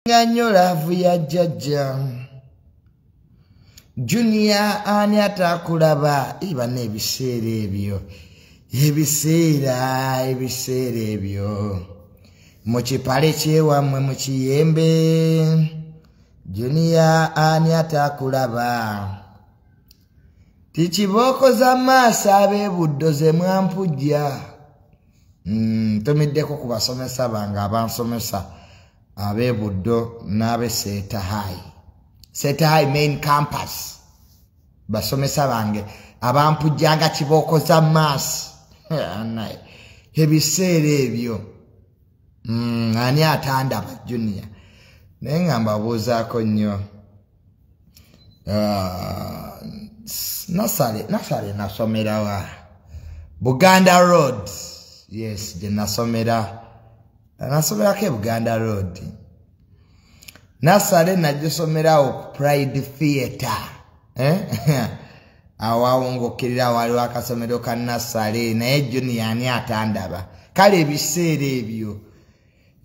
Nnyo love ya jjajja Junior, ani atakulaba? Iba n'ebiseera ebyo, ebiseera ebyo mu kipale kyewammwe mu Kiyembe. Junior, ani atakulaba? Tikibooko za maaso ab'ebuddo ze mwampujja. Ntumiddeko ku basomesa bange abansomesa ab'ebuddo n'ab'e Seeta High, Seeta High main campus, basomesa bange abampujjanga kibooko za maaso. Ebiseera ebyo, ani atandaba Junior? Naye nga mbabuuzaako nnyo. Nasale nasomerawa? Buganda Road. Yes, gye nasomera, nasomerako e Buganda Road. Nasale nagisomerawo ku Pride Theatre, eh? Awo awo ng'okkirira waliwo akasomero ka Nasale. Naye Junior, ani atandaba? Kale ebiseera ebyo,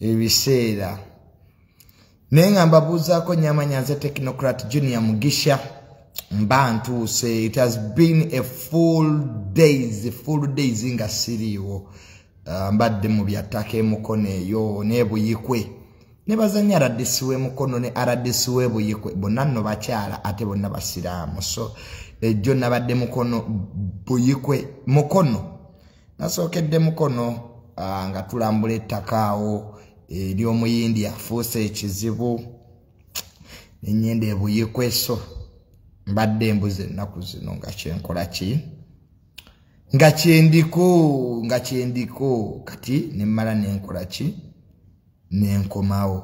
ebiseera. Naye nga mbabuuzaako nyamanya nze Technocrat Junior Mugisha mba ntuuse. It has been a full days nga siriiwo. Mbadde mu byattaka emukono eyo n'ebuyikwe. Ne bazanya RDC w'emukono ne RDC w'ebuyikwe, bonna nno bakyala ate bonna basiraamu. So ejjo nabadde Mukono, Buyikwe, Mukono. Nasookedde Mukono nga tulambula ettaka awo ery'omuyindi afuuse ekizibu, nenyenda ebuyikwe. So mbadde embuzi ennaku zino nga kyenkola ki, nga kyendiko. Kati nemmala nenkola ki, nenkomawo.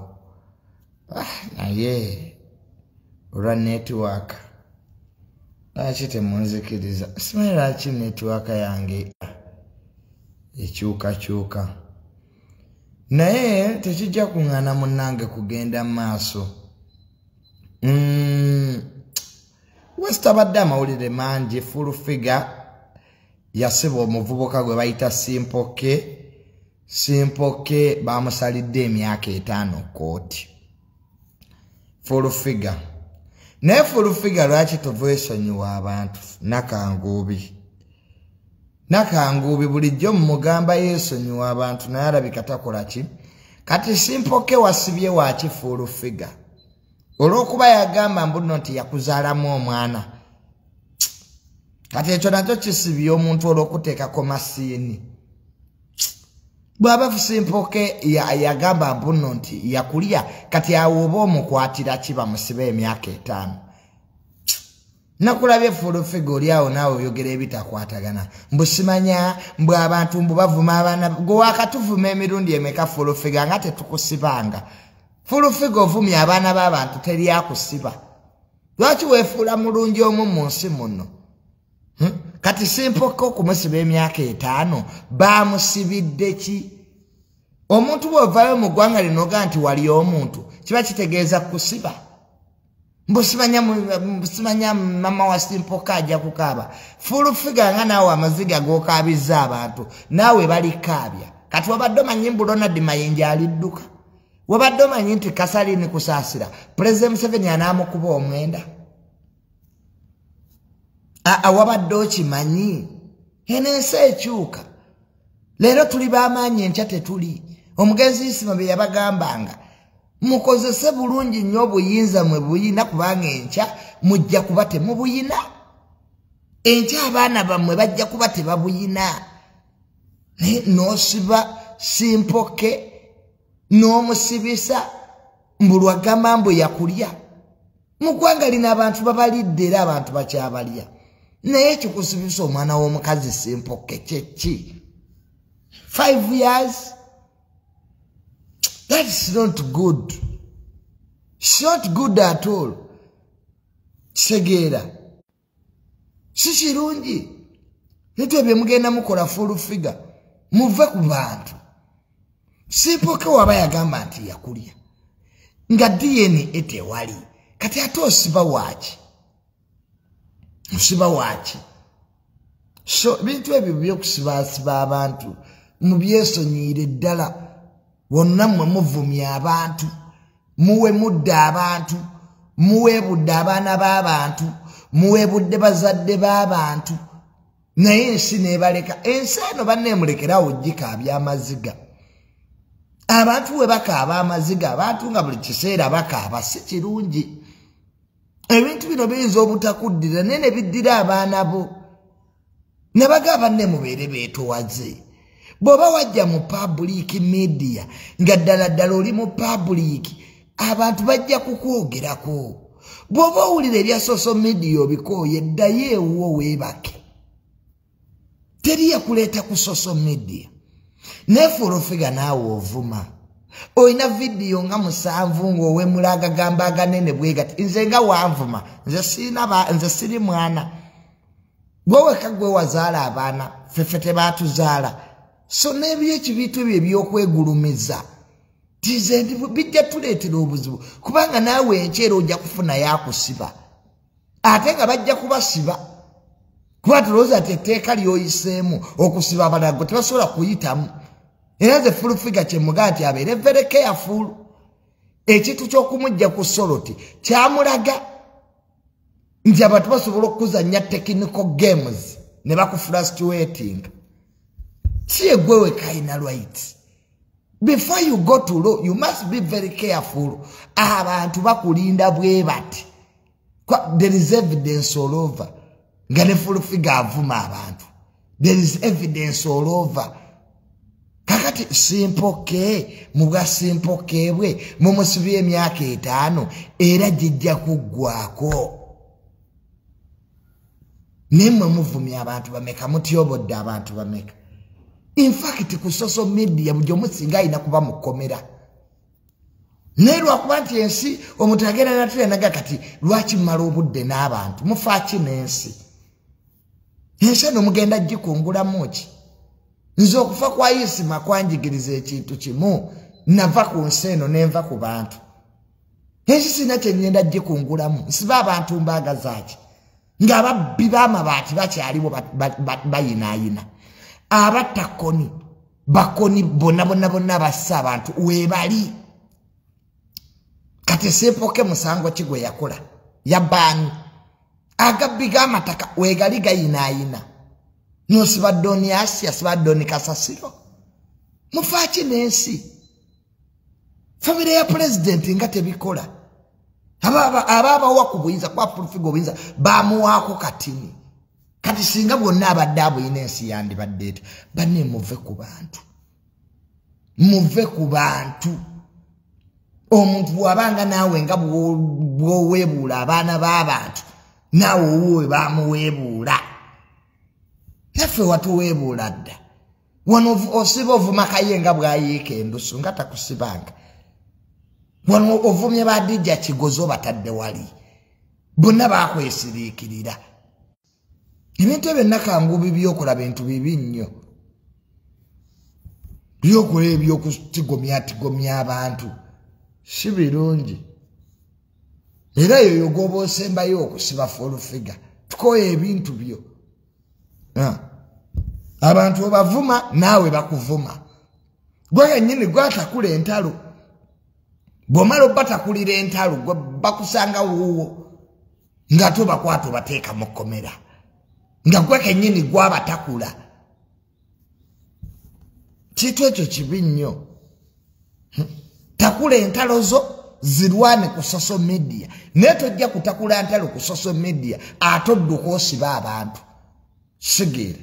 Naye olwa network, lwaki temunzikiriza? Simanyi lwaki network yange ekyukakyuka, naye tekijja kuŋŋaana munnange kugenda mu maaso. Wesitabadde amawulire mangi. Full Figure yasiba omuvubuka gwe bayita Simple K. Simple K bamusalidde emyaka 5 kooti. Full Figure, naye Full Figure, lwaki tovaesonyiwa abantu? Nakanguubi, Nakanguubi bulijjo mumugamba yeesonyiwa abantu, naye alabika takola ki. Kati Simple K wasibye waki Full Figure? Olw'okuba yagamba mbuno nti yakuzaalamu omwana. Kati ekyo nakyo kisibye omuntu olw'okuteekako masiini. Bw'aba Simple K yagamba mbuno nti yakulya, kati awo oba omukwatira ki bamusibe emyaka 5? Nakulabye Full Figure oli awo naawe oyogera ebitakwatagana, mbu simanya mbw abantu mbu bavuma abaana. Gwe wakatuvuma emirundi emeka, Full Figure, nga tetukusibanga? Full Figure, ovumya abaana b'abantu, teryakusiba. Lwaki weefuula mulungi omu mu nsi muno? Kati Simple K okumusiba emyaka 5, bamusibidde ki? Omuntu bw'ovaayo mu ggwanga lino ogaa nti wali omuntu, kiba kitegeeza kusiba. Mbusimanya mama wa Simple K ajja kukaaba. Full Figure, nga naawe amaziga g'okaabizza abantu naawe balikaabya. Kati wabadde omanyi mbu Ronald Mayinja alidduka? Wabadde omanyi nti Kasalini Kusaasira Pulezidenti Museveni anaamukuba omwenda? Aa, wabadde okimanyi? Eno ensi ekyuka. Leero tuli b'amaanyi, enkya tetuli. Omugenzi Isima bye yabagambanga, mukozese bulungi nnyo obuyinza mwe buyina, kubanga enkya mujja kuba temubuyina, enkya abaana bammwe bajja kuba tebabuyina. Naye n'osiba Simple K n'omusibisa mbulwagamba mbu yakulya. Mu ggwanga lino abantu babalidde era abantu bakyabalya, naye ekikusibisa omwana w'omukazi Simple K kyeki? 5 years, that's not good. It's not good at all. Kitegeera si kirungi. Nitwe bye mugenda mukola, Full Figure, muve ku bantu. Simple K waba yagamba nti yakulya nga DNA tewali, kati ate osiba waaki? Osiba waaki? So bintu ebyo byokusibaasiba abantu mubyesonyiire ddala. Wonna mmwe muvumya abantu. Muwemudde abantu, muwebudde abaana b'abantu, muwebudde bazadde b'abantu, naye ensi nebaleka. Ensi eno banneemulekerawo gikaabya amaziga. Abantu we bakaaba amaziga, abantu nga buli kiseera bakaaba, si kirungi. Ebintu bino biyinza obutakuddira naye ne biddira abaana bo. Nabaga banne mubeere beetowaze. Bw'oba wajja mu public media nga ddala ddala oli mu public, abantu bajja kukwogerako. Bw'oba owulira ebya social media obikooye, ddayo ewuwo weebake. Teri yakuleeta ku social media. Naye Full Figure naawe ovuma. Olina vidiyo nga 7 ng'owemula agagamba aganene bwe gati. Nze nga wanvuma, nze siri mwana. Gwe wekka gwe wazaala abaana, ffeffe tebaatuzaala. So n'ebyekibiitu ebyo ebyokwegulumiza tize bijja tuleetera obuzibu, kubanga naawe enkyera ojja kufunayo akusiba, ate nga bajja kubasiba. Kuba tulowooza nti etteeka ly'oyiseemu okusiba abalala gwe tebasobola kuyitamu. Era nze Full Figure kye mugamba nti abeere very careful. Ekintu ky'okumujja ku soloti kyamulaga nti abantu basobola okuzannya technical games ne bakufrustrating. Si ye gwe wekka alina right. Before you go to law, you must be very careful. Abantu bakulinda bwe bati. There is evidence all over. Nga ne Full Figure avuma abantu. There is evidence all over. Kakati Simple K, mu bwa Simple K bwe mumusibye emyaka 5 era gijja kuggwako. Naye muvumya abantu bameka, mutyobodde abantu bameka. In fact, ku social media buli omu singa alina kuba mu kkomera. Naye lwakuba nti ensi omuntu agenda natera naga kati lwaki mmala obudde n'abantu, mufa ki n'ensi? Ensi eno mugenda gikungulamu ki? Nze okufa kwa Isima kwanjigiriza ekintu kimu, nava ku nsi eno nenva ku bantu. Ensi sirina kye ngenda gikungulamu, nsiba abantu mbaagaza ki? Ng'ababbi b'amabaati bakyaliwo bayinaayina. Abatakoni bakoni bonna bonna bonna bassa abantu weebali. Kati Simple K musango ki gwe yakola? Yabbaani. Agabbi g'amataka weegali gayinaayina. N'osiba Doni Asia, siba Doni Kasasiro. Mufa ki n'ensi? Famire ya pulezidenti nga tebikola. Aba abawa ku buyinza, kuba Full Figure obuyinza bamuwaako katini. Kati singa bwonna abadde abuyina ensi yandibadde etya? Banne muve ku bantu. Muve ku bantu. Omuntu bw'abanga naawe nga bw'oweebuula abaana b'abantu, naawe owuwe bamuweebuula. Naffe watuweebuula dda. Wano osiba ovuma Kaye nga bw'ayiika endusu nga takusibanga. Wano ovumye ba Dija Kigozi obatadde wali. Bonna bakwesiriikirira. Ebintu ebyo Nakangubi by'okola bintu bibi nnyo. By'okola eby'okutigomyatigomya abantu si birungi. Era eyo gw'oba osembayo okusiba Full Figure. Tukoye ebintu byo. Abantu obavuma naawe bakuvuma. Gwe kennyini gwatakula entalo. Bw'omala obatakulira entalo gwe bakusanga wuwo nga tobakwata obateeka mu kkomera. Nga gwe kennyini gwabatakula. Kintu ekyo kibi nnyo. Takula entalo zo zirwane ku social media. Naye tojja kutakula ntalo ku social media ate odduka osiba abantu. Sigeera.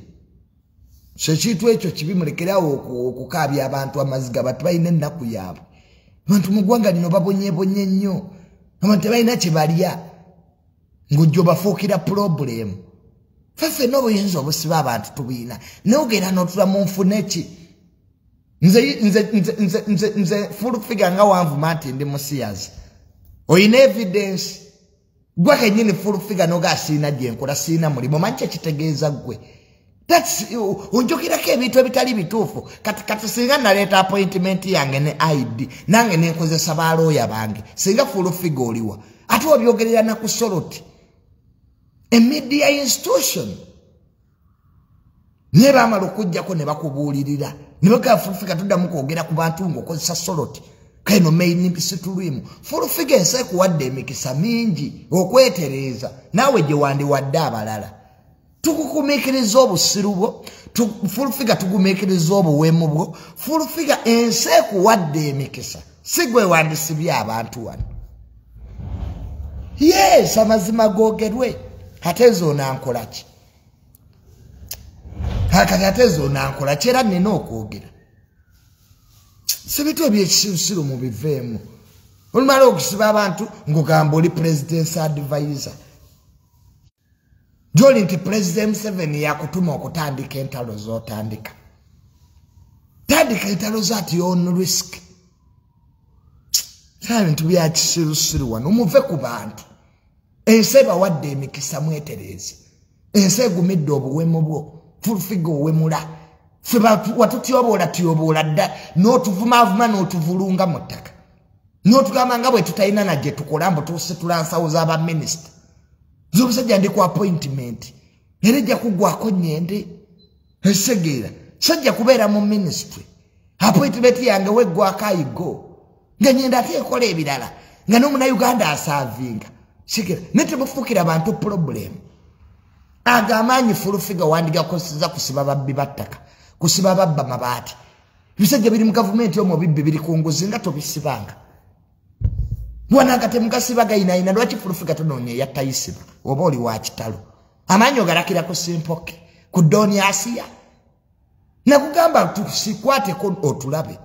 So ekintu ekyo kibi, mulekerawo okukaabya abantu amaziga. Abantu balina ennaku yaabwe. Abantu mu ggwanga lino babonyeebonye nnyo. Abantu tebalina kye balya. Ng'ojja obafuukira problem. Ffe ffenna obuyinza obusiba abantu tubuyina. Naye ogenda n'otula mu nfune ki? Nze nze nze nze nze nze Full Figure nga wanvuma nti ndi musiyazi. Oyina evidence. Gwe kennyini Full Figure n'oga siina gye nkola, siina mulimu. Omanyi kye kitegeeza ggwe? Onjukirako ebintu ebitali bituufu. Kati singa naleeta appointment yange ne ID, nange ne nkozesa balooya bange, singa Full Figure oliwa? Ate obyogerera na ku soloti. A media institution. Naye baamala okuggyako ne bakubuulirira. Ne bagamba Full Figure tuddamu kwogera ku bantu ng'okozesa soloti. Keno main situlimu. Full figure ensi ekuwadde emikisa mingi okwetereeza naawe gye wandiwadde abalala. Tukukumiikiriza obusiru bwo, full figure tugumiikiriza obuwemu bwo. Full figure ensi ekuwadde emikisa, si gwe wandisibye abantu wano. Yes, amazima googerwe. Ate nze onankola ki? Kati ate nze onankola ki? Era nnina okwogera. Si bintu ebyekisirusiru mubiveemu. Olumala okusiba abantu ng'ogamba oli president's advisor. Gy'oli nti President Museveni yakutuma okutandika entalo z'otandika. Tandika entalo zo at your own risk. Ebintu bya kisirusiru wano muve ku bantu. Ensi ebawadde emikisa mwetereeze. Ensi egumidde obuwemu bwo. Full figure owemula. Ffe watutyoboola tyoboola dda n'otuvumaavuma n'otuvulunga mu ttaka. N'otugamba nga bwe tutalina na gye tukola mbu tusitula nsawo z'abaminisita. Nze omusajja ndi ku appointment. Era ejja kuggwako nnyende. Esegeera. Sajja kubeera mu ministry. Appointment yange weggwako ayigo. Nga nnyenda ate ekola ebirala. Nga n'omunnayuganda asaavinga. Sigera. Ne temufuukira bantu problem. Ago amaanyi full figure wandigakozesa kusiba babbi ba ttaka. Kusiba babba mabaati. Ebisajja biri mu gavumenti omwo bibbi biri ku nguzi nga tobisibanga. Bwananga temugasiba gayinayina lwaki full figure tonoonya eyatayisiba oba oli wa kitalo. Amaanyi ogalakira ku Simpoke, ku Doni Asia. Nakugamba tusikwateko otulabe.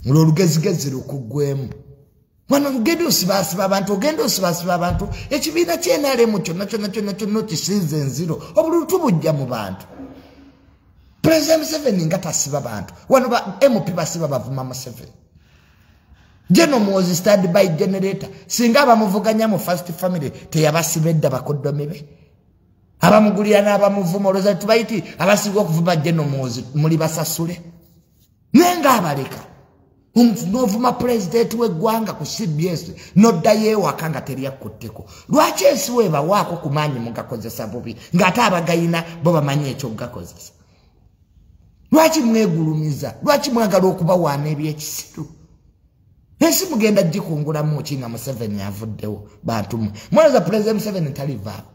Olwo olugezigezi lukuggwemu. Wano ogenda osibaasiba abantu, ogenda osibaasiba abantu. Ekibiina ky'NRM kyonna kyonna kyonna kyonna okisinza enziro. Obululu tubujja mu bantu. President Museveni nga tasiba bantu. Wano ba MP basiba bavuma Museveni. General Muhoozi stand by generator. Singa abamuvuganya mu first family teyabasiba edda bakoddomi be. Abamugulira n'abamuvuma olowooza tubayiti abasinga okuvuma General Muhoozi muli basasule. Naye ng'abaleka. N'ovuma pulezidenti w'eggwanga ku CBS n'oddayo ewaka nga teryakutteko. Lwaki ensi weebawaako ku maanyi mugakozesa bubi ng'ate abagayina bo bamanyi ekyokugakozesa? Lwaki mwegulumiza? Lwaki mwagala okubawaana ebyekisiru? Ensi mugenda gikungulamu ki nga Museveni avuddewo bantu mmwe? Mwolowooza Pulezidenti Museveni talivaawo?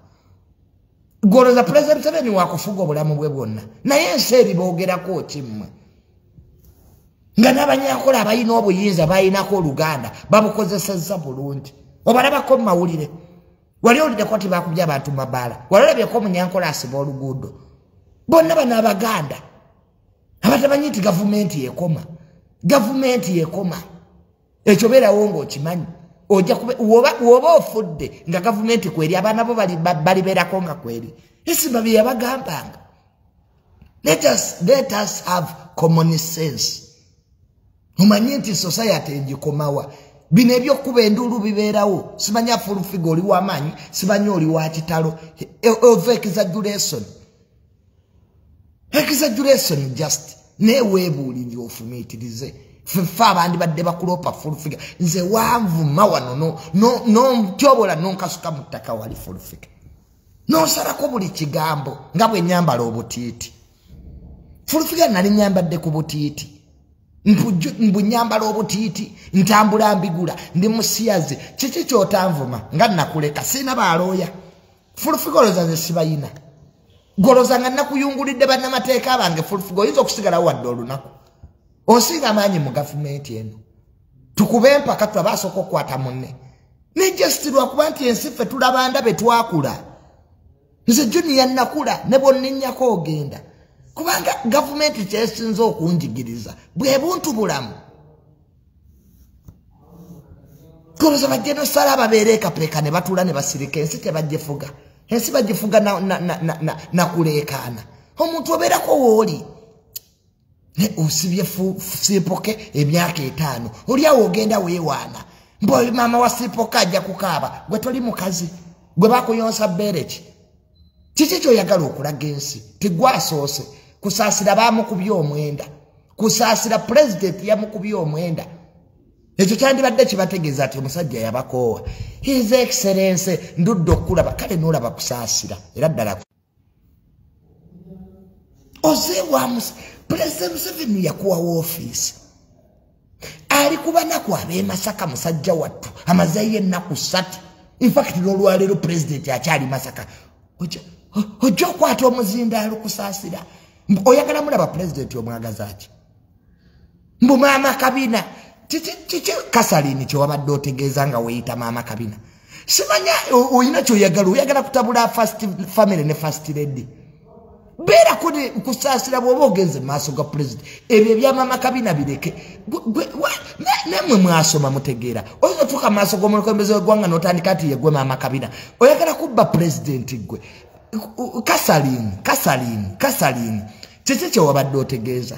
Gw'olowooza Pulezidenti Museveni wakufuga obulamu bwe bwonna? Naye ensi eriboogerako ki mmwe? Nga n'abanyakola abalina obuyinza balinako oluganda babukozesezza bulungi. Obalabako mu mawulire. Wali owuliddeko nti baakubye abantu mu mabaala? Wali olabyeko omunyankola asiba oluguudo? Bonna bano Abaganda abatamanyi nti gavumenti ekoma. Gavumenti ekoma. Ekyo beerawo ng'okimanyi. Ojja woba ofudde nga gavumenti kweri, abaana bo balibeerako nga kweri. Esimba bye yabagambanga. Let us have common sense. Omanye nti society egikomawa. Bino ebyokuba enduulu bibeerawo. Simanya full figure oli w'amaanyi, simanya oli wa kitalo. Ova exaggeration. Exaggeration just. Naye weebuulirire ofumiitirize. Ffe abandi badde bakuloopa full figure. Nze wanvuma wano n'ontyobola n'onkasuka mu ttaka wali full figure. N'osalako buli kigambo nga bwe nnyambala obutiiti. Full figure nali nnyambadde ku butiiti. Mbu nnyambala obutiiti, ntambula mbigula, ndi musiyazi. Kiki ky'otanvuma nga nakuleka sirina balooya. Full figure olowooza nze sibayina. Golooza nga nakuyungulidde bannamateeka bange full figure oyinza okusigalawo wadde olunaku. Osinga amaanyi mu gavumenti eno. Tukube empaka tulabe asooka okukwata munne. Ne just lwakuba nti ensi ffe tulaba ndabe twakula. Nze Junior nakula ne bw'onninnyako ogenda. Kubanga gavumenti kyesinza okunjigiriza bwe buntu bulamu. Golooza bajenosala ababeera ekapeeka ne batuula ne basirika ensi tebagifuga. Ensi bagifuga na kuleekaana. Omuntu obeerako w'oli. Ne osibye Simpoke emyaka 5. Oli awo ogenda weewaana. Mbo maama wa Simpoke ajja kukaaba. Gwe toli mukazi. Gwe bakuyonsa bbeere ki? Kiki ky'oyagala okulaga ensi? Tigwasoose. Kusaasira baamukubye omwenda. Kusaasira pulezidenti yamukubye omwenda. Ekyo kyandibadde kibategeeza nti omusajja yabakoowa. His Excellency ndudde okulaba kale n'olaba Kusaasira era ddala. Oze wa Pulezidenti Museveni yakuwa woofiisi. Ali ku banaku ab'e Masaka musajja wattu amazeeyo ennaku 3. In fact n'olwaleero pulezidenti akyali Masaka. Ojja okwata omuzindaalo Kusaasira. Oyagala mulaba pulezidenti omwagaza ki? Mbu maama kabina. Kiki Kasalini kye wabadde otegeeza nga weeyita maama kabina? Simanya oyina ky'oyagala, oyagala kutabula first family ne first lady. Beera Kusaasira bw'oba ogenze mu maaso ga pulezidenti. Ebyo ebya maama kabina bireke. Nammwe mwasoma mutegeera. Oyinza otuuka mu maaso g'omukulembeze w'eggwanga n'otandika nti ye gwe maama kabina. Oyagala kubba pulezidenti gwe. Kasalini. Kiki kye wabadde otegeeza?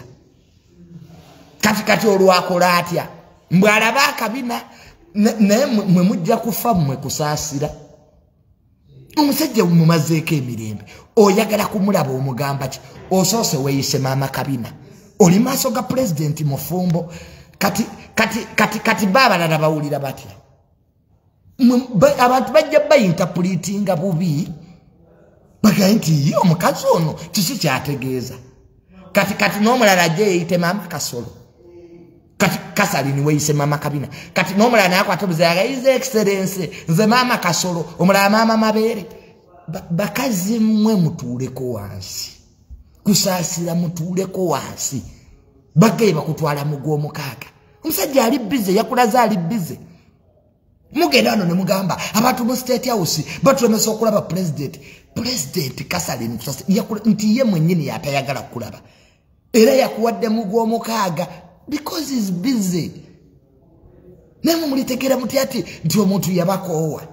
Kati olwakola atya? Mbw alaba akabina naye mwe mujja kufa mmwe Kusaasira. Omusajja mumazeeko emirembe. Oyagala kumulaba omugamba ki? Osoose weeyise maama kabina. Oli maaso ga pulezidenti mufumbo. Kati baabalala bawulira batya? Abantu bajja bayintapulitinga bubi. Bagaye nti ye omukazi ono kiki kyategeeza? Kati n'omulala ajje yeeyite maama Kasolo. Kati Kasalini weeyise maama kabina. Kati n'omulala naye akwata obuzayaga His Excellency nze maama Kasolo, omulala maama Mabeere. Bakazi mmwe mutuuleko wansi. Kusaasira mutuuleko wansi. Bagaye bakutwala mu gw'omukaaga. Omusajja ali bize, yakulaze ali bize. Mugenda wano ne mugamba abantu mu State House batulemesa okulaba pulezidenti. Pulezidenti Kasalini Kusaasira nti ye mwennyini yatayagala kulaba. Era yakuwadde mu gw'omukaaga because he's busy. Namwe mulitegeera mutya ati nti omuntu yabakoowa.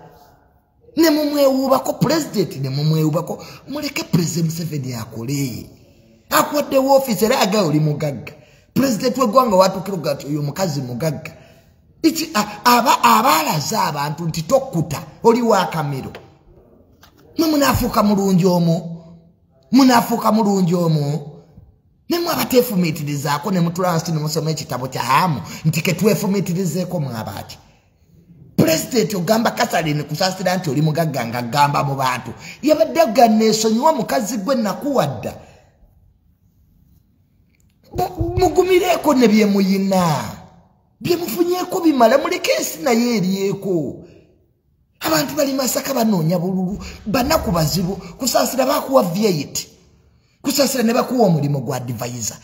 Ne mumwewuubako pulezidenti, ne mumwewuubako. Muleke Pulezidenti Museveni akole. Akuwadde woofiisi era agaye oli mugagga. Pulezidenti w'eggwanga watuukira okugaa nti oyo mukazi mugagga. Aba alaze abantu nti tokkuta oli wa kamiro. Mwe munaafuuka mulungi omu. Munaafuuka mulungi omu. Nemwe abateefumiitirizaako ne mutula wansi ne musoma ekitabo kya Hamu nti ke twefumiitirizeeko mwabaaki. Pulezidenti ogamba Kasalini Kusaasira nti oli mugagga nga gamba mu bantu. Yabadde agamba neesonyiwa mukazi gwe nakuwadda. Mugumireeko ne bye muyina. Bye mufunyeeko bimala, muleke ensi naye eryeko. Abantu bali Masaka banoonya bululu, banaku bazibu. Kusaasira bakuwa V8. Kusaasira ne bakuwa omulimu gwa advisor.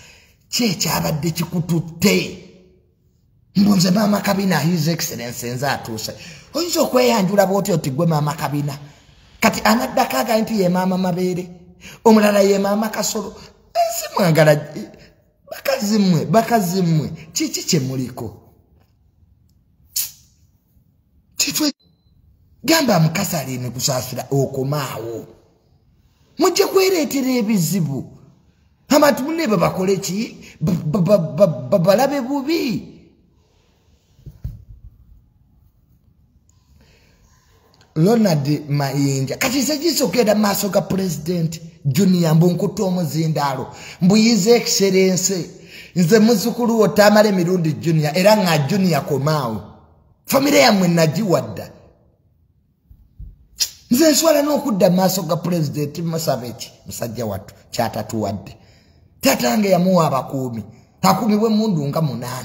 Ki ekyabadde kikututte? Mbu nze maama kabina, His Excellency nze atuuse. Oyinza okweyanjula bw'otyo nti gwe maama kabina. Kati anaddako agaye nti ye maama Mabeere. Omulala ye maama Kasolo. Ensi mwagala bakazi mmwe kiki kye muliko? Gamba Mukasalini Kusaasira okomaawo. Mujje kwereetera ebizibu. Abantu munne babakole ki? Babalabe bubi. Ronald Mayinja. Kati segiso okugenda mu maaso ga pulezidenti Junior mbu nkutte omuzindaalo. Mbu His Excellency nze muzzukulu wo Tamale Mirundi Junior era nga Junior komaawo. Famire yammwe nagiwadda. Nze nswala n'okudda mu maaso ga pulezidenti Museveni musajja wattu kyatatuwadde. Taata yamuwa abakuumi. Akuumi bw'emmundu nga 8.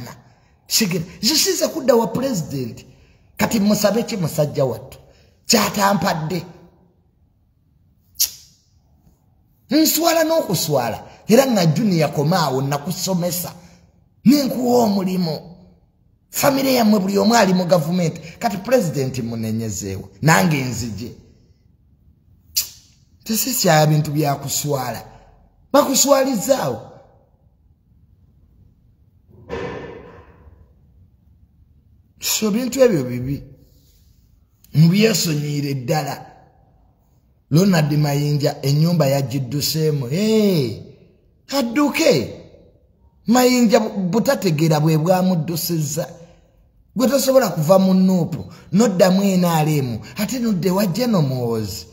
Sigera zisize kudda wa pulezidenti. Kati musabe ki musajja wattu kyatampadde. Nswala n'okuswala era nga Junior komaawo nakusomesa nenkuwa omulimu. Famire yammwe buli omu ali mu gavumenti. Kati pulezidenti munenyezeewo nange nzije. Tesikyaya bintu byakuswala. Bakuswalizaawo. So bintu ebyo bibi. Mubyesonyiire ddala. Ronald Mayinja ennyumba yagidduseemu. Adduke. Mayinja butategeera bwe bwamuddusizza. Gwe tosobola kuva mu NUP noddamu NRM ate nodde wa General Muhoozi.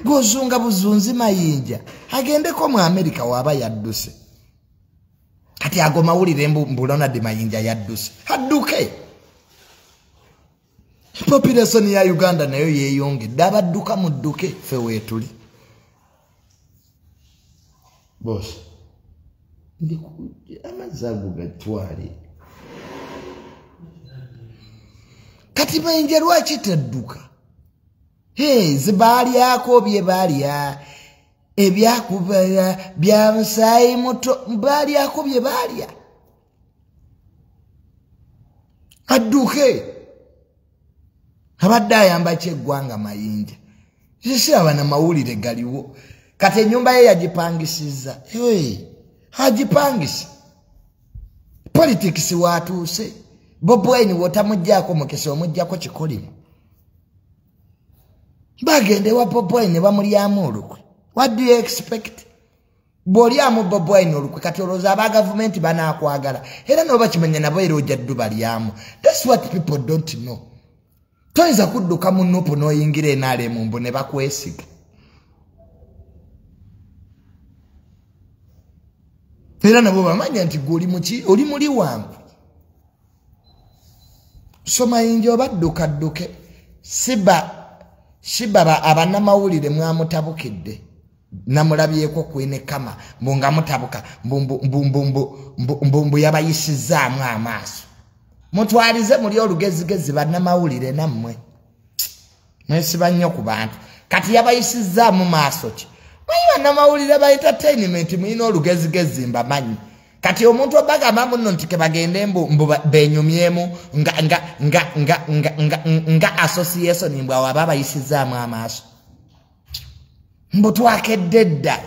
Gw'ozunga buzunzi Mayinja agendeko mu Amerika waba yadduse. Kati ago mawulire mbu Ronald Mayinja yadduse. Adduke. Population ya Uganda nayo yeeyongedde. Abadduka mudduke ffe weetuli. Boss, amazzi ago gatwale. Kati Mayinja lwaki tadduka? Zibaalyako bye baalya, ebyakubala bya musaayi muto, baalyako bye baalya. Adduke. Abadde ayamba ki eggwanga Mayinja? Siraba na mawulire galiwo. Kati ennyumba ye yagipangisizza. Agipangisa. Politics watuuse. Bobi Wine w'otamuggyako mukisa omuggyako kikolimo. Bagende wa Bobi Wine ne bamulyamu olukwe. What do you expect? Bw'olyamu Bobi Wine olukwe kati olowooza aba gavumenti banaakwagala. Era n'oba kimanya nabo era ojja ddubalyamu. That's what people don't know. Toyinza kudduka mu NUP n'oyingira NRM mbu ne bakwesiga. Era nabo bamanya nti gwe oli muki, oli muli wangu. So Mayinja oba dduka dduke. Siba abannamawulire mwamutabukidde. Namulabyeko Queen Kama mbu nga mutabuka mbu yabayisizaamu amaaso. Mutwalize muli olugezigezi bannamawulire nammwe. Mwesiba nnyo ku bantu. Kati yabayisizaamu maaso ki? Manyi bannamawulire ba entertainment mulina olugezigezi mbamanyi. Kati omuntu obagamba muno nti ke bagende mbu benyumyemu nga association mbw awo aba bayisizaamu amaaso. Mbu twakedde dda.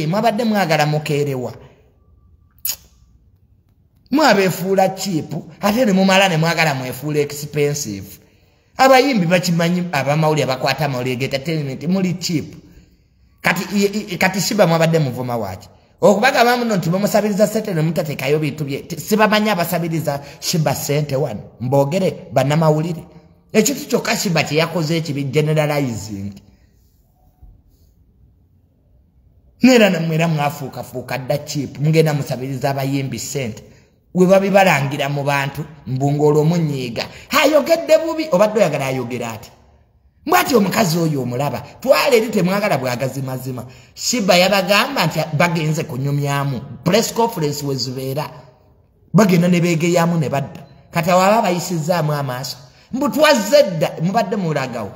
Mwabadde mwagala mukeerewa. Mwabeefuula cheap ate ne mumala ne mwagala mwefuula expensive. Abayimbi bakimanyi, abamawulire abakwata amawulire ge entertainment muli cheap. Kati Shiba mwabadde muvuma waaki? Okubagamba muno nti bamusabiriza ssente ne mutateekayo bintu bye. Sibamanyi abasabiriza Shiba ssente wano. Mboogere bannamawulire. Ekintu kyokka Shiba kye yakoze ekibi generalizing. Neera nammwe era mwafuukafuuka dda cheap. Mugenda musabiriza abayimbi ssente. We babibalangira mu bantu mbu ng'olwo munyiiga. Ayogedde bubi, obadde oyagala ayogera ati. Mbw'ati omukazi oyo omulaba, twala eri temwagala bwagazi mazima. Shiba yabagamba nti bagenze kunyumyamu. Press conference we zibeera. Bagenda ne beegeyamu ne badda. Kati awo aba bayisizaamu amaaso. Mbu twazze dda, mubadde mulagawo.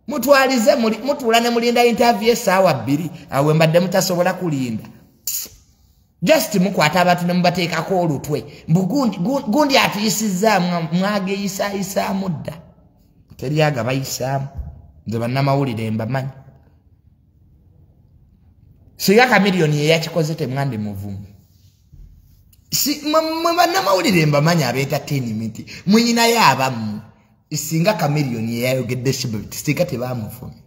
Mutwalize, mutuula ne mulinda interview essaawa 2, awo mbadde mutasobola kulinda. Just mukwata abantu ne mubateekako olutwe. Mbu gundi atuyisizaamu, mwageyisayisaamu dda. Teri agabayisaamu. Nze bannamawulire mbamanyi. Singa Chameleone ye yakikoze temwandi muvumu. Mwe bannamawulire mbamanyi aba entertainment. Muyinayo abamu. Singa Chameleone ye yayogedde Shiba, singa tebamuvumye.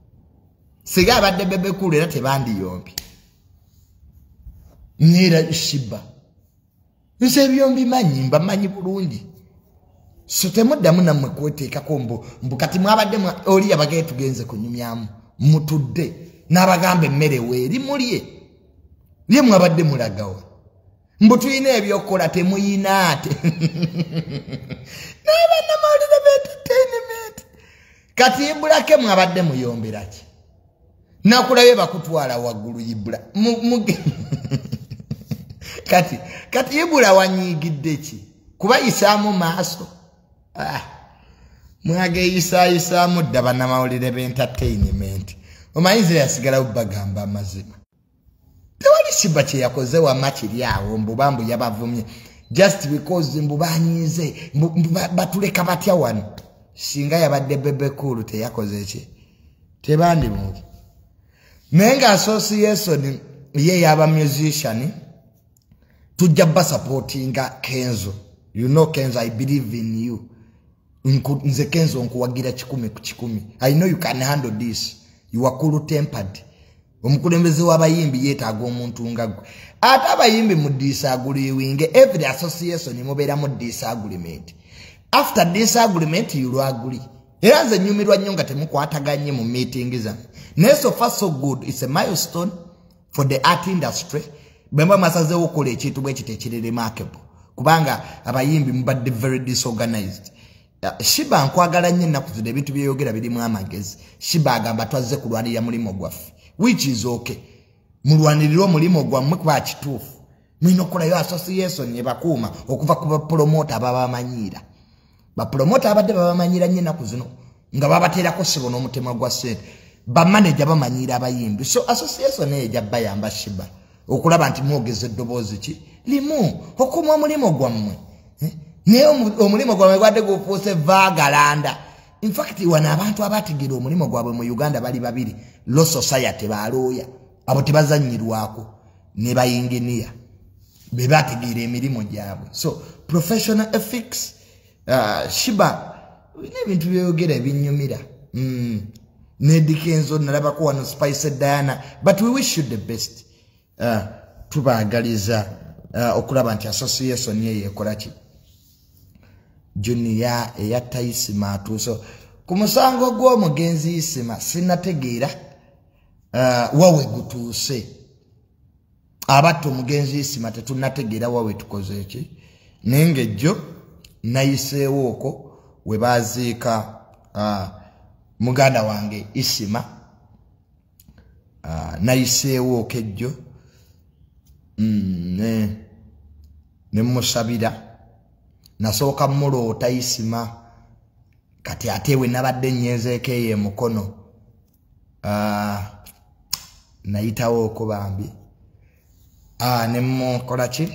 Singa abadde Bebe Cool era tebandiyombye. Neera Shiba. Nze ebyo mbimanyi, mbamanyi bulungi. So temuddamu nammwe kweteekako mbu kati mwabadde oli yabagaye tugenze kunyumyamu. Mutudde n'abagamba emmere weeri mulye. Ye mwabadde mulagawa. Mbu tulina ebyokukola temuyina ate. Naye bannamawulire ba entertainment. Kati Ibulake mwabadde muyombera ki? Nakulabye bakutwala waggulu Ibula. Kati Ibula wanyiigidde ki? Kubayisaamu maaso. Mwageyisayisaamu dda bannamawulire ba entertainment. Omanyi nze yasigalawo bagamba amazima. Tewali Shiba kye yakoze wamma kiri awo mbu bambu yabavumye. Just because mbu banyiize, mbu batuleka batya wano. Singa yabadde Bebe Cool teyakoze ki? Tebandimuvi. Naye nga association ye yaba musician tujja basupportinga Kenzo. You know Kenzo, I believe in you. Nze Kenzo nkuwagira 100 ku 100. I know you can handle this. You are cool tempered. Omukulembeze w'abayimbi yeetaaga omuntu nga ggwe. Ate abayimbi mu disagreeing, every association mubeera mu disagreement. After disagreement you agree. Era nze nnyumirwa nnyo nga temukwataganye mu meeting zammwe. Naye so far so good, it's a milestone for the art industry. Bwe muba mwasazeewo okukola ekintu bwe kiti ekiri remarkable. Kubanga abayimbi mubadde very disorganized. Shiba nkwagala nnyo ennaku zino ebintu byeyogera birimu amagezi. Shiba agamba twazze kulwanirira mulimu gwaffe, which is okay. Mulwanirire omulimu gwammwe kuba kituufu. Mulina okukolayo association ebakuuma okuva ku bapromota ababamanyiira. Bapromota abadde babamanyira nnyo ennaku zino nga babateerako ssebo n'omutemwa gwa ssente. Bamaneja bamanyira abayimbi. So association eyo ejja bayamba Shiba okulaba nti mwogeza eddoboozi ki limu okuma omulimu gwammwe. Naye omulimu gwammwe gwadde gufuuse vaagalanda. In fact wano abantu abategeera omulimu gwabwe mu Uganda bali babiri, Law Society balooya abo tebazannyirwako ne bayinginiya be bategeera emirimu gyabwe. So professional ethics, Shiba olina ebintu byeyogera ebinnyumira. Neddy Kenzo nalabako wano, Spice Diana, but we wish you the best. Tubaagaliza okulaba nti association eyo ekola ki. Junior eyatta Isima atuuse ku musango gw'omugenzi Isima, sinnategeera wawe gutuuse. Abatta omugenzi Isima tetunnategeera wawe tukoze ki, naye ng'ejjo nayiseewo okwo we baziika muganda wange Isima. Nayiseewo okwo ejjo ne musabira. Nasooka muloota Isima, kati ate we nabadde nnyenzeeko eyo emukono, nayitawo okwo bambi, ne mukola ki,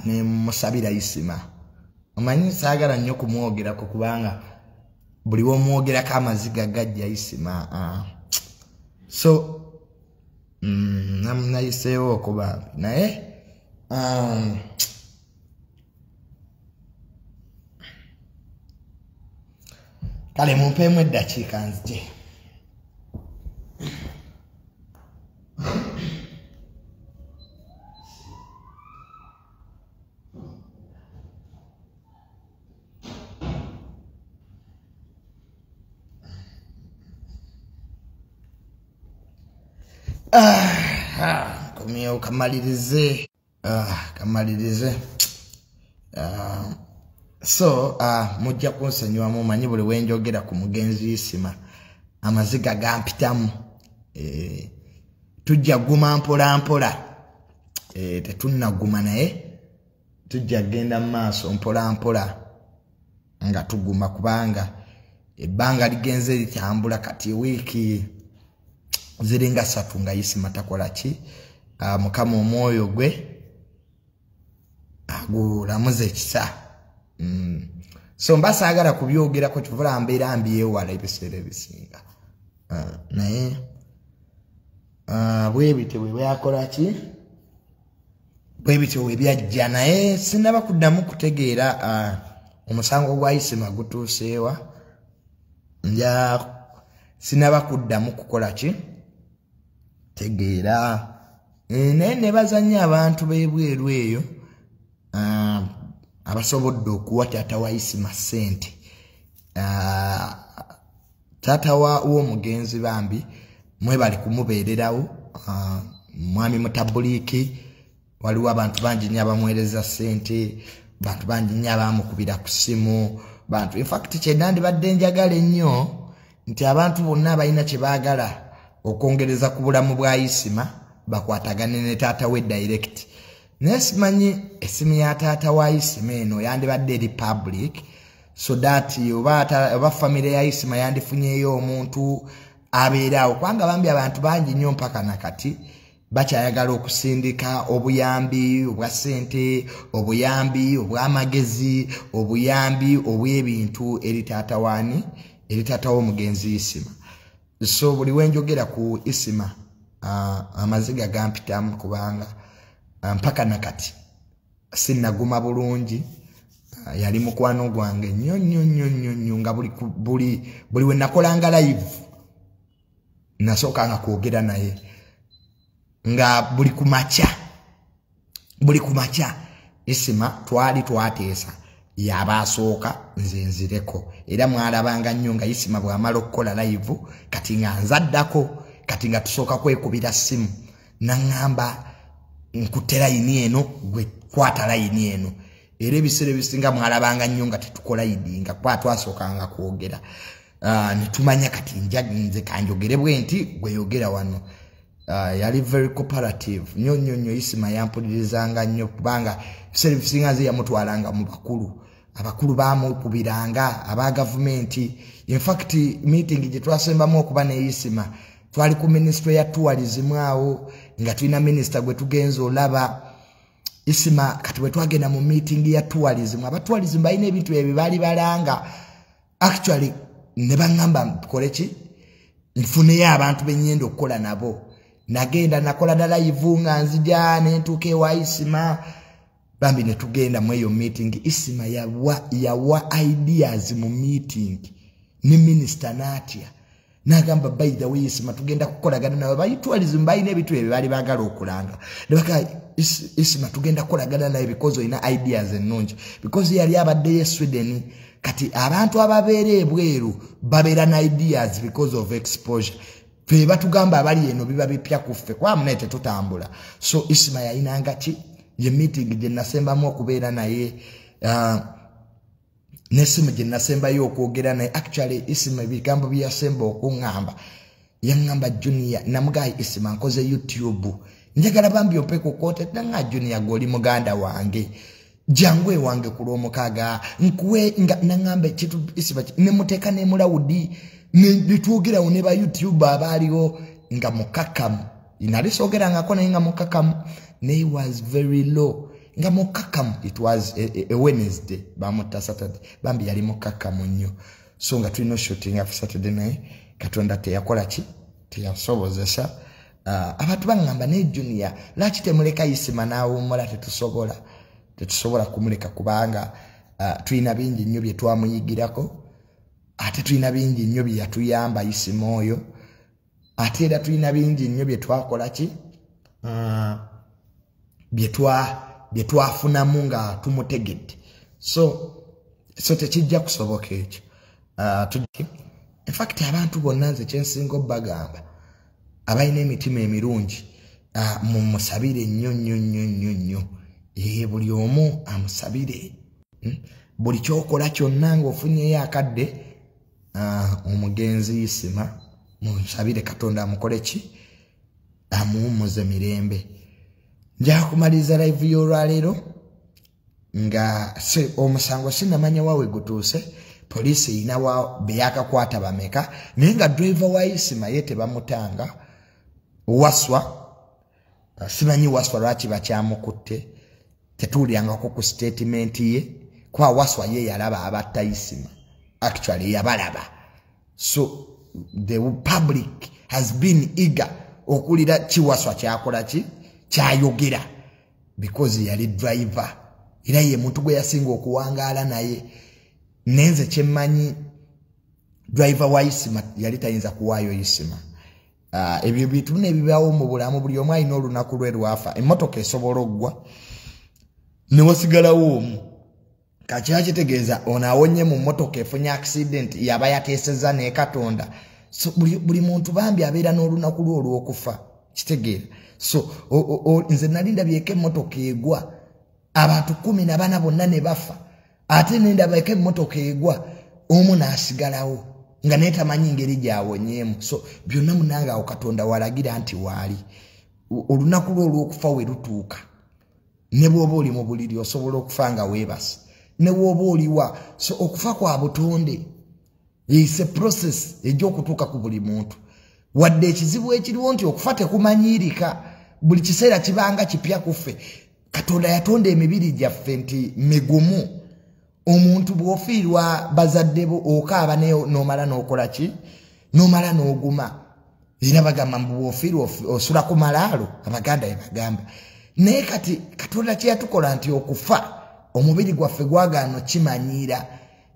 ne musabira Isima. Omanyi saagala nnyo kumwogerako kubanga buli w'omwogerako amaziga gajja Isima. So nayiseewo okwo bambi, naye kale mumpeemu eddakiika nzije. Nkomyewo kamalirize. Kamalirize. So mujja kunsonyiwa, mumanyi buli wenjogera ku mugenzi Isima amaziga gampitamu. Tujja guma mpola mpola, tetunnaguma naye tujja genda mu maaso mpola mpola nga tuguma, kubanga ebbanga ligenze litambula. Kati wiiki ziringa 3 nga Isima takola ki. Mukama omwoyo gwe agulamuze ekisa. So mba saagala kubyogerako kivula mbeera mbyewala ebiseera ebisinga. Naye bwe bityo bwe byakola ki, bwe bityo bwe byajja. Naye sinnaba kuddamu kutegeera omusango gwa Isima gutuuseewa. Nja sinnaba kuddamu kukola ki tegeera. Naye nebaza nnyo abantu b'ebweru eyo abasobodde okuwa taata wa Isima ssente. Taata w'omugenzi bambi mwebali kumubeererawo, mwami Mutabuliiki. Waliwo abantu bangi nnyo abamuweereza ssente, bantu bangi nnyo abamukubira ku ssimu, bantu. In fact kye nandibadde njagala ennyo nti abantu bonna abalina kye baagala okwongereza ku bulamu bwa Isima bakwatagane ne taata we direct. Naye simanyi essimu ya taata wa Isima eno yandibadde eri public, so that oba famire ya Isima yandifunyeeyo omuntu abeera awo, kubanga bambi abantu bangi nnyo mpaka nakati bakyayagala okusindika obuyambi obwa ssente, obuyambi obw'amagezi, obuyambi obw'ebintu eri taata waani, eri taata w'omugenzi Isima. So buli wenjogera ku Isima amaziga gampitamu, kubanga mpaka nakati sinnaguma bulungi. Yali mukwano gwange nnyo nnyo nnyo nnyo nnyo, nga buli we nakolanga live nasookanga kwogera naye, nga buli kumakya Isima twali twateesa yaba asooka nze nzireko. Era mwalabanga nnyo nga Isima bw'amala okukola live kati nga nzaddako, kati nga tusooka kwekubira ssimu, naŋŋamba nkutte layini eno, gwe kwata layini eno. Era ebiseera ebisinga mwalabanga nnyo nga tetukola yidinga, kuba twasookanga kwogera, ne tumanya kati nze kanjogere bwe nti gwe yogera wano. Yali very cooperative nnyo nnyo nnyo. Isima yampulirizanga nnyo, kubanga ebiseera ebisinga nze yamutwalanga mu bakulu. Abakulu bamukubiranga aba gavumenti. In fact, meeting gye twasembamu okuba ne Isima, twali ku ministry ya tourism awo nga tulina minisita gwe tugenza olaba Isima. Kati bwe twagenda mu meeting ya tourism, aba tourism balina ebintu ebyo baali balanga. Actually ne baŋŋamba tukole ki, nfuneyo abantu benyenda okukola nabo. Nagenda nakola ddala live nga nzija nentuuka ewa Isima. Bambi ne tugenda mu eyo meeting. Isima yawa ideas mu meeting ne minisita n'atya n'agamba, "By the way, Isima, tugenda kukolagana nawe." Ba tourism balina ebintu ebyo baali baagala okulanga. Ne baga, "Isima, tugenda kukolagana nawe because olina ideas ennungi," because yali abaddeyo e Sweden. Kati abantu ababeera ebweru babeera na ideas because of exposure. Fe batugamba abali eno biba bipya ku ffe, kuba munaye tetutambula. So Isima yayinanga ki, ye meeting gye nasembamu okubeera naye, n'essimu gye nasembayo okwogera naye. Actually Isima ebigambo bye yasemba okuŋŋamba, yaŋŋamba, "Junior," namugayi, "Isima, nkoze YouTube, njagala bambi ompe ku content." Nanga, "Junior, gweoli muganda wange, jangu ewange ku Lwomukaaga nkuwe." Nga naŋŋamba ekintu Isima nemuteeka nemulawudi netwogerawo ne ba YouTube abaaliwo, nga mukakamu. Nali soogerangako naye nga mukakamu, naye was very low, nga mukakamu. It was a Wednesday, bamutta Saturday. Bambi yali mukakamu nnyo. So nga tulina shooting af Saturday, naye Katonda teyakola ki, teyasobozesa. Abantu baŋŋamba, "Naye Junior, lwaki temuleka Isima n'awummula?" Tetusobola kumuleka kubanga tulina bingi nnyo bye twamuyigirako, ate tulina bingi nnyo bye yatuyamba Isima oyo, ate era tulina bingi nnyo bye twakola ki, bye twafunamu nga tumutegedde. So tekijja kusoboka ekyo. In fact abantu bonna nze kyensinga obbagamba, abalina emitima emirungi, mumusabire nnyo nnyo nnyo nnyo nnyo. Buli omu amusabire. Buli kyokola kyonna ng'ofunyeyo akadde, omugenzi Isima musabire, Katonda amukole ki, amuwummuze mirembe. Nja kumaliriza live y'olwaleero nga omusango sinamanya wawe gutuuse. Poliisi erina beyakakwata bameka, naye nga driver wa Isima ye tebamutanga. Waswa, simanyi Waswa lwaki bakyamukutte, tetuwulirangako ku statement ye, kuba Waswa ye yalaba abatta Isima, actually yabalaba. So the public has been eager okuwulira kiwaswa kyakola ki, kyayogera, because yali driver era ye muntu gwe yasinga okuwangaala naye. Nenze kyemmanyi, driver wa Isima yali tayinza kuwaayo Isima. Ebyo bintu nebibaawo mu bulamu, buli omu alina olunaku lwe lwafa. Emmotoka esobola oggwa ne wasigalawo omu. Kakiba kitegeeza ono awonye mu mmotoka efunye accident yaba yateeseza ne Katonda. So buli muntu bambi abeera n'olunaku lwe olw'okufa, kitegeera. So nze nali ndabyeko emmotoka egwa, abantu 14 bonna ne bafa, ate nendabako emmotoka egwa, omu n'asigalawo nga naye tamanyi ngeri gyawonyeemu. So byonna munange awo Katonda walagira nti waali. Olunaku lwe olw'okufa we lutuuka, ne bw'oba oli mu buliri osobola okufa nga weebase, ne bw'oba oliwa. So okufa kwa butonde is a process ejja okutuuka ku buli muntu, wadde ekizibu ekiriwo nti okufa tekumanyiirika, buli kiseera kibanga kipya ku ffe. Katonda yatonda emibiri gyaffe nti migumu. Omuntu bw'ofiirwa bazadde bo okaaba, n'omala n'okola ki, n'omala n'oguma. Era bagamba mbu bw'ofiirwa osula ku malaalo, Abaganda bye bagamba. Naye kati Katonda kye yatukola nti okufa omubiri gwaffe gwagaano kimanyiira,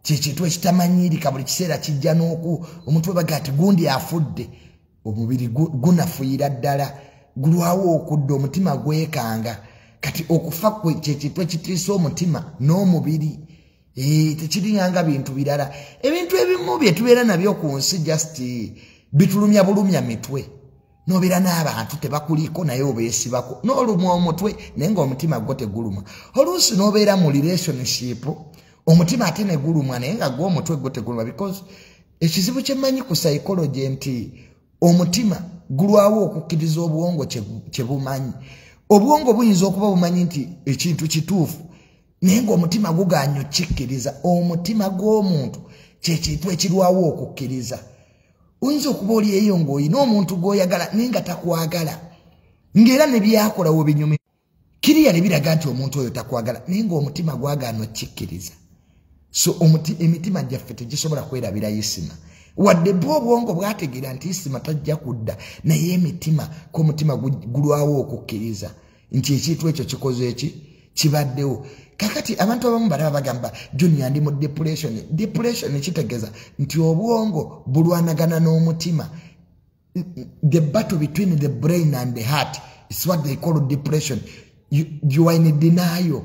kyekintu ekitamanyiirika, buli kiseera kijja n'oku omuntu we bagaa ti gundi afudde, omubiri gunafuuyira ddala, gulwawo okudda, omutima gwekanga. Kati okufa kwe kyekintu ekitiisa omutima n'omubiri, tekiringanga bintu birala. Ebintu ebimu bye tubeera nabyo ku nsi just bitulumya bulumya mitwe, nobeera n'abantu tebakuliko naye obeesibako n'olumwa omutwe, naye ng'omutima gwo teguluma. Oluusi n'obeera mu relationship, omutima ate ne gulumwa, naye nga gwo omutwe gwo teguluma, because ekizibu kyemmanyi ku psychology nti omutima gulwawo okukkiriza obwongo kye bumanyi. Obwongo buyinza okuba bumanyi nti ekintu kituufu. Naye ng'omutima gugaanye okkikkiriza. Omutima gw'omuntu kyekintu ekirwawo okukkiriza. Oyinza okuba oli eyo ng'olina omuntu gw'oyagala naye nga takwagala, ng'era ne byakola webinyumi kiriya ne biraga nti omuntu oyo takwagala, naye ng'omutima gwagaana okkikkiriza. So emitima gyaffe tegisobola kwerabira Isima, wadde bwe obwongo bwategeera nti Isima tajja kudda, naye emitima k'omutima gulwawo okukkiriza nti ekintu ekyo kikoze eki kibaddewo. Kakati abantu abamu balaba bagamba Junior ndi mu depression. Depression kitegeeza nti obwongo bulwanagana n'omutima. The battle between the brain and the heart is what they call depression. You are in denial.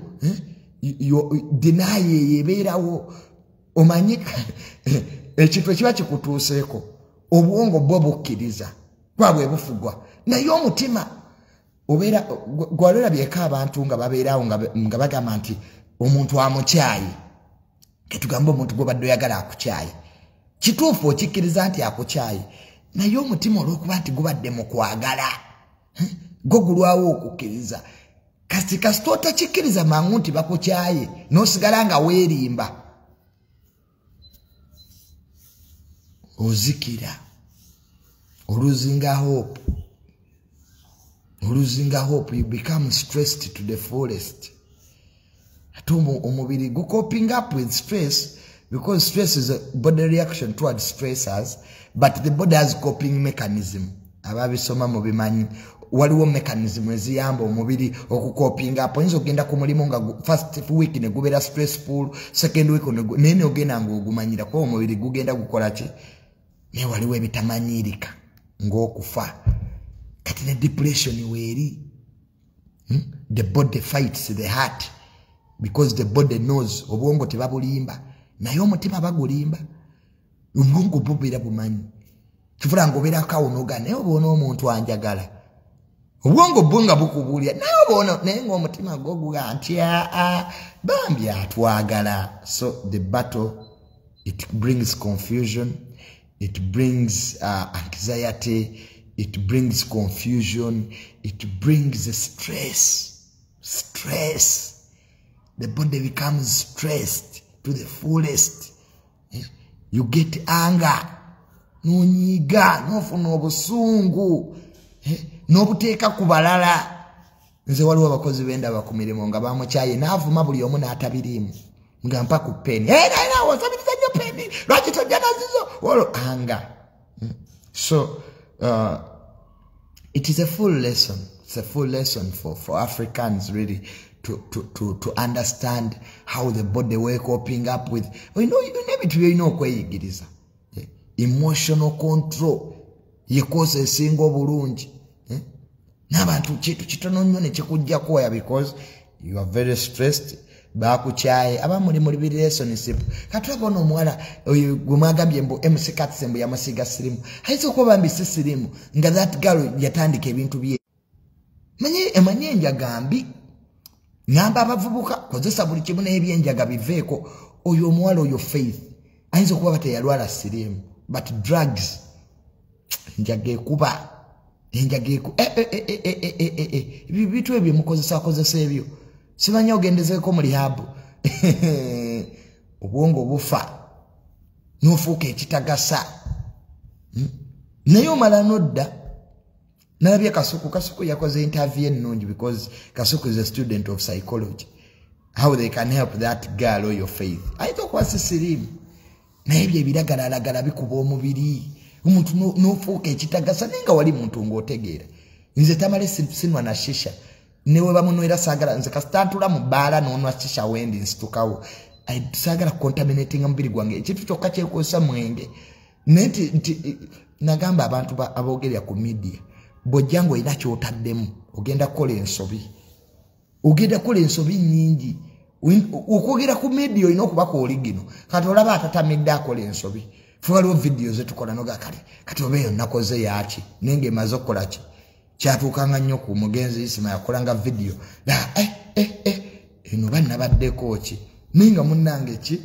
You deny ebeerawo. Omanyi ekintu ekiba kikutuuseeko obwongo bwo bukkiriza kuba bwe bufugwa, naye omutima obeera gwalolabyeko abantu nga babeerawo nga bagamba nti omuntu amukyaye. Ketugambe omuntu gwobadde oyagala akukyaye, kituufu okikkiriza nti akukyaye, naye omutima olw'okuba nti gubadde mu kwagala gwo gulwawo okukkiriza. Kasi kasita otakikkiriza mangu nti bakukyaye n'osigala nga weerimba, ozikira, oluzinga hope. Oluzinga hope, you become stressed to the fullest. Ate omubiri gu coping up with stress, because stress is a body reaction towards stressors, but the body has coping mechanism. Ababisoma mubimanyi, waliwo mechanism eziyamba omubiri okukopinga up. Oyinza okugenda ku mulimu nga first week ne gubeera stressful, second week naye n'ogenda ng'ogumanyira kuba omubiri gugenda gukola ki. Naye waliwo ebitamanyirika ng'okufa. Kati ne depression weeri. The body fights the heart because the body knows. Obwongo tebabulimba, naye omutima bagulimba. Obwongo bubeera bumanyi, kifula ng'obeerako awo n'ogaa naye oba omuntu anjagala. Obwongo bwo nga bukubuulira naye oba, naye ng'omutima gwo guga nti aa bambi atwagala. So the battle, it brings confusion, it brings anxiety, it brings confusion, it brings stress. Stress. The body becomes stressed to the fullest. You get anger. N'onyiiga, n'ofuna obusungu, n'obuteeka ku balala. Nze waliwo abakozi bendaba ku mirimu nga bamukyaye n'avuma buli omu n'atabiriimu, nga mpa ku peni. Osabiriza nnyo peni, lwaki tojja nazizo? Olwo anger. So it is a full lesson. It's a full lesson for Africans really to understand how the body were coping up with. Ebintu byolina okweyigiriza. Emotional control yekosa esinga obulungi. N'abantu kintu kitono nnyo ne kikujjako waya because you are very stressed. Bakukyaye abamuli muri relationship. Katulaba ono omuwala oyo gwe mwagambye mbu MC Kats mbu yamusiiga sirimu, ayinza okuba bambi si sirimu nga that girl yatandika ebintu bye. Emanyi enjaga mbi. Ngamba abavubuka kozesa buli kimu n'ebyenjaga biveeko. Oyo omuwala oyo Faith ayinza okuba bateyalwala sirimu, but drugs, enjaga ekuba, enjaga eku ebintu ebyo mukozesa kozesa ebyo. Simanyi ogendezeeko mu rehab. Obwongo bufa n'ofuuka ekitagasa. Naye omala nodda. Nalabye Kasuku. Kasuku yakoze interview ennungi because Kasuku is a student of psychology. How they can help that girl or your Faith. Ayinza okuba si siriimu, naye ebyo ebiragalalagala bikuba omubiri, omuntu n'ofuuka ekitagasa, naye nga wali muntu ng'otegeera. Nze tamale sinwa na shisha, newe bamunwera saagala. Nze kasita ntula mu bbaala n'onwa shisha wendi nsitukawo. Saagala contaminating omubiri gwange. Ekintu kyokka kyekozesa mwenge. Naye nti nagamba abantu aboogerera ku media, bw'ojja ng'olina ky'otaddemu ogenda kukola ensobi. Ogenda kukola ensobi nnyingi. Okwogera ku media olina okuba ku oligino. Kati olaba atatamidde akola ensobi. Ffe waliwo vidiyo zetukola noga kale kati oba eyo nakoze yaaki, naye ng'emaze okukola ki. Kyatuukanga nnyo ku mugenzi Isima, yakolanga vidiyo eno oba nabaddeko ki, naye nga munnange ki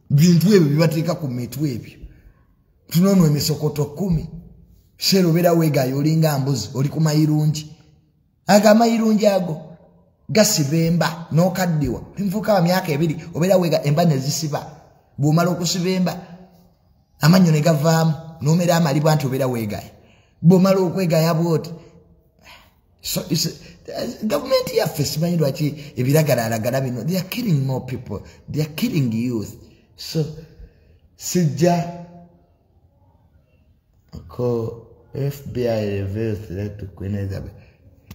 bintu ebyo bibateeka ku mitwe ebyo. Tunoonwa emisokoto 10, seera obeera weegaayo olinga mbuzi oli ku mayirungi. Ago amayirungi ago Gasiba emba n'okaddiwa. Nfuuka wa myaka 2 obeera weega emba ne zisiba. Bw'omala okusiba emba amannyo ne gavaamu n'omera amalibwa nti obeera weegaya. Bw'omala okwegaya bw'oti. So gavumenti yaffe simanyi lwaki ebiragalalagala bino. They are killing more people. They are killing youth. So sijja ko FBI reveals threat to Queen Elizabeth.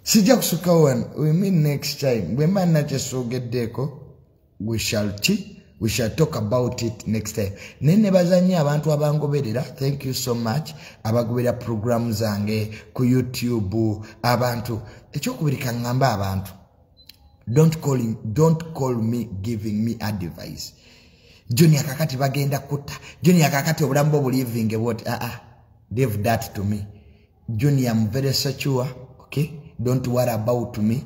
Sijja kusukkawo wano. We meet next time. Bwe mba nakyesogeddeko, we shall talk about it next time. Naye nebaza nnyo abantu abangoberera. Thank you so much. Abagoberera program zange ku YouTube. Abantu. Ekyokubiri kaŋŋamba abantu. Don't call me giving me advice. Junior kakati bagenda kutta. Junior kakati obulamu bwo buliving what? Leave that to me. Junior, I'm very secure. Okay? Don't worry about me.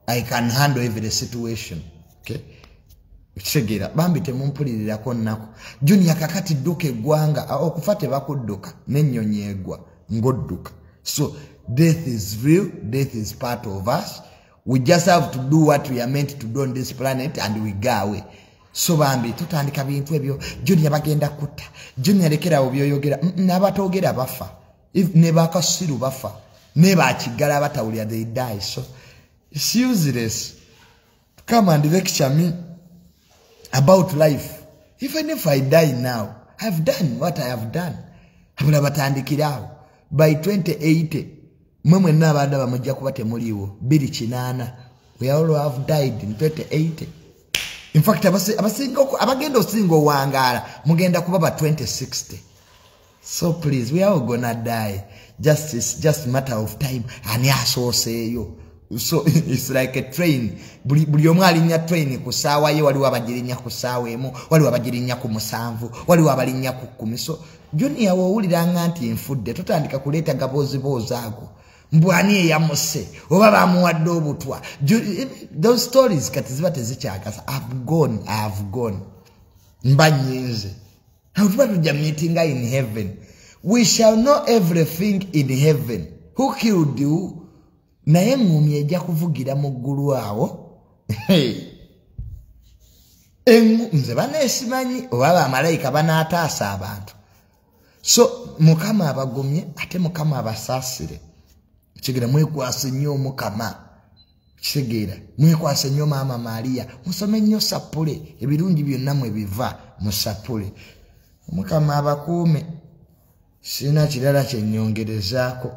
I can handle every situation. Okay? Kitegeera bambi temumpulirirako nnaku. Junior kakati dduka eggwanga, okufa tebakudduka n'ennyonyi egwa ng'odduka. So death is real, death is part of us. We just have to do what we are meant to do on this planet and we go away. So bambi tutandika bintu ebyo. Junior bagenda kutta. Junior lekerawo byoyogera. N'abatoogera bafa. Ne bakasiru bafa. Ne bakigala batawulira, they die. So it's useless. Come and lecture me about life. Even if I die now, I've done what I have done. Abula batandikirawo. By 2080, mwe mwenna abadaba mujja kuba temuliwo. 2080. We all have died in 2080. In fact, abagenda osinga owangaala mugenda kuba ba 2060. So please, we are all gonna die. Just it's just matter of time. Ani asooseeyo. So it's like a train. Buli omu alinnya train ku ssaawa ye, waliwo abagirinnya ku ssaawa emu, waliwo abagirinnya ku 7, waliwo abalinnya ku 10. So Junior woowuliranga nti nfudde, totandika kuleeta gabooziboozi ago. Mbu ani eyamuse oba bamuwadde obutwa. Those stories kati ziba tezikyagasa. I've gone. Mba nnyinze. Tuba tujja meetinga in heaven. We shall know everything in heaven. Who killed you? Naye ŋŋumi ejja kuvugira mu ggulu awo. Nze baneesimanyi oba bamalayika banaataasa abantu. So Mukama abagumye ate Mukama abasaasire. Kitegeera mwekwase nnyo Omukama. Kitegeera mwekwase nnyo Maama Maria. Musome nnyo sapule, ebirungi byonna mwe biva mu sapule. Omukama abakuume. Sirina kirala kye nnyongerezaako.